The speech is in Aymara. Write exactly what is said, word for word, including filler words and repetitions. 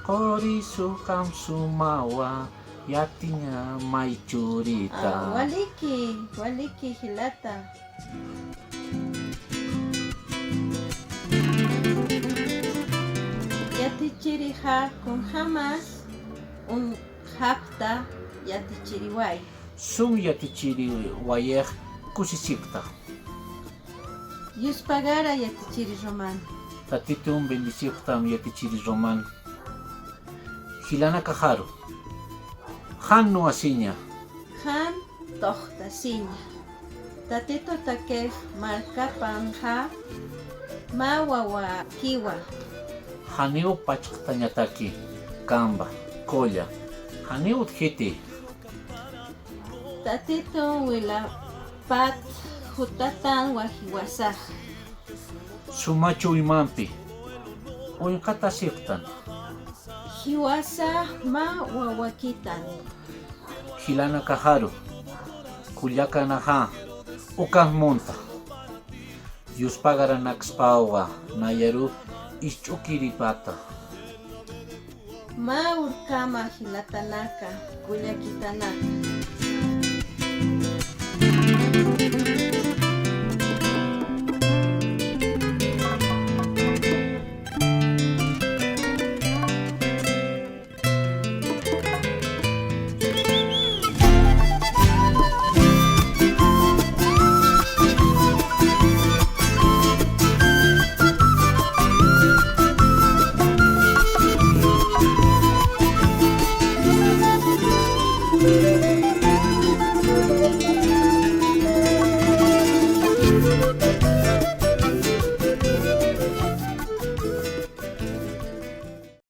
Purisu qam sumawa yatiña may churita. Ah, waliki, waliki jilata. Yatichirixa kunjamas un japta yatichiriway. Sum yatichiriwayix kusisipta. Yuspagara yatichiri Roman. Tatitun bendisiptam yatichiri Roman. Jilanakaxaru. Jan nuwasiña. Jan tuxtasiña. Tatitutakix markapanxa mä wawakiwa. Janiw pachqtañataki, kamba, qulla. Janiw utjiti. Tatitun wilapat jutatan wajiwasax. Suma chuymampi uñqatasiptan. Jiwasax mä wawakitan. Jilanakaxaru, kullakanaxa ukan munta. Yuspagaranakspawxa nayaru isch'ukiripata. Mä urkama jilatanaka, kullakitanaka.